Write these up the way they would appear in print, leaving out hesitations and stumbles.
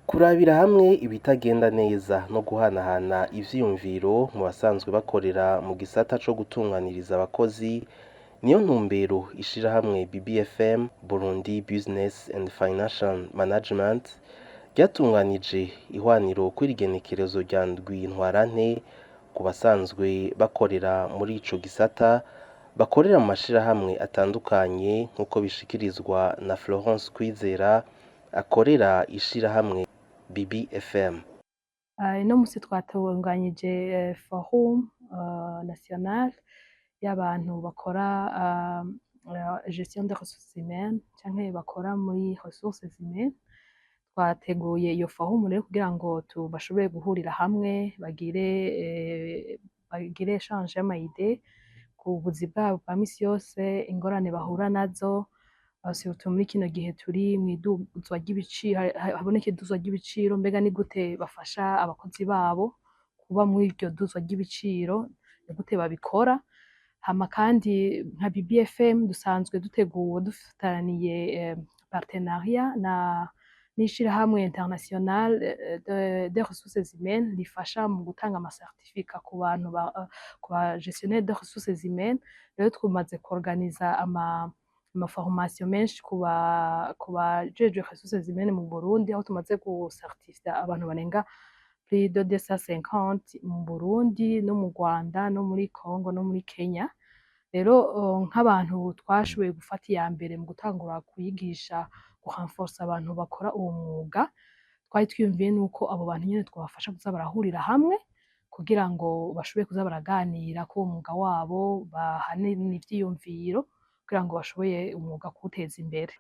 Kurabira hamwe ibitagenda neza no guhanahana ivyiyumviro mu basanzwe bakorera mu gisata co gutunganiriza abakozi niyo ntumbero ishirahamwe BBFM, Burundi Business and Financial Management, ryatunganije ihwaniro kw'irigenekerezo rya 7 Ntwarante ku basanzwe bakorera muri ico gisata, bakorera mu mashirahamwe atandukanye, nk'uko bishikirizwa na Florence Kwizera akorera ishirahamwe BBFM. Ino musi twatunganyije forum national y'abantu bakora gestion de ressources humaines canke bakora muri ressources humaines. Twateguye iyo forum rero kugira ngo bashobore guhurira hamwe, bagire échange y'ama idées ku buzi bwabo bwa misi yose, ingorane bahura nazo, surtout muri kino gihe turi mw'iduzwa ry'ibiciro, haboneka iduzwa ry'ibiciro. Mbega ni gute bafasha abakozi babo kuba muri iryo duzwa ry'ibiciro? Ni gute babikora? Hama kandi nka BBFM dusanzwe duteguwe dufitaniye partenariat na n'ishirahamwe international de ressources humaines rifasha mu gutanga ama certificats ku bantu ku ba gestionnaires de ressources humaines. Rero tumaze kuorganiza ama formation menshi ku bajejwe ressources humaines mu Burundi, aho tumaze gucertifia abantu barenga plus de 250 mu Burundi no mu Rwanda no muri Congo no muri Kenya. Rero nk'abantu twashoboye gufata iya mbere mu gutangura kwigisha, gurenforsa abantu bakora uwo mwuga, twari twiyumviye nuko abo bantu nyene twobafasha kuza barahurira hamwe kugira ngo bashobore kuza baraganira k'uwo mwuga wabo, bahane ivyiyumviro kugira ngo bashoboye umwuga kuwuteza imbere,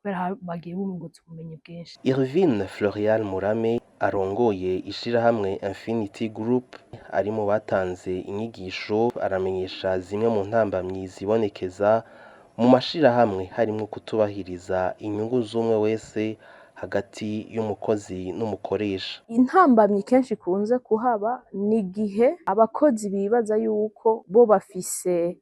kubera bagiye bungutse ubumenyi bwinshi. Irvine Florial Murame arongoye ishirahamwe Infinity Group ari mu batanze inyigisho, aramenyesha zimwe mu ntambamyi zibonekeza mu mashirahamwe, harimwo kutubahiriza inyungu z'umwe wese hagati y'umukozi n'umukoresha. Intambamyi kenshi ikunze kuhaba ni igihe abakozi bibaza yuko bo bafise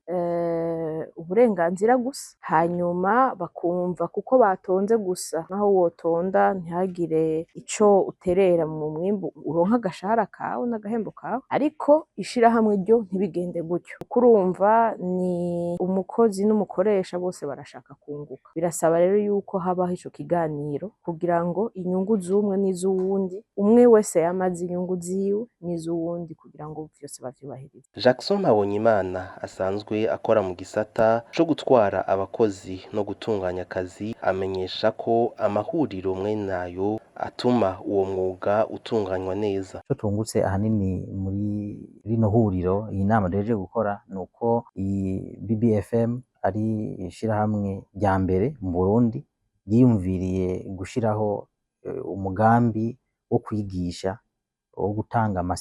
uburenganzira gusa, hanyuma bakumva kuko batonze gusa, naho wotonda ntihagire ico uterera mu mwimbu, uronka agashahara kawe n'agahembo kawe, ariko ishirahamwe ryo ntibigende gutyo, kuko urumva ni umukozi n'umukoresha bose barashaka kunguka. Birasaba rero yuko habaho ico kiganiro kugira ngo inyungu z'umwe n'iz'uwundi, umwe wese yamaze inyungu ziwe n'iz'uwundi, kugira ngo vyose bavyubahirize. Jackson Mpabonyimana asanzwe akora mu gisata co gutwara abakozi no gutunganya akazi, amenyesha ko amahuriro mwene ayo atuma uwo mwuga utunganywa neza. Ico tungutse ahanini muri rino huriro, iyi nama duhejeje gukora, nuko iyi BBFM ari ishirahamwe rya mbere mu Burundi ryiyumviriye gushiraho umugambi wo kwigisha, wo gutanga ama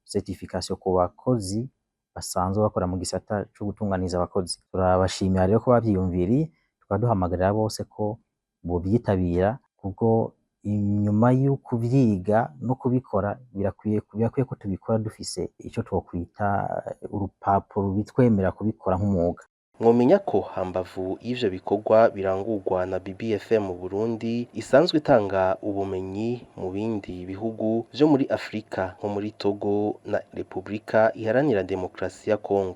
certification ku bakozi basanzwe bakora mu gisata co gutunganiza abakozi. Turabashimira rero ko bavyiyumviriye, tukaba duhamagarira bose ko bovyitabira, kuko inyuma y'ukuvyiga no kubikora birakwiye ko tubikora dufise ico twokwita urupapuro rubitwemerera kubikora nk'umwuga. Mwomenya ko hambavu y'ivyo bikorwa birangurwa na BBFM mu Burundi, isanzwe itanga ubumenyi mu bindi bihugu vyo muri Afrika, nko muri Togo na Republika Iharanira Demokarasi ya Kongo.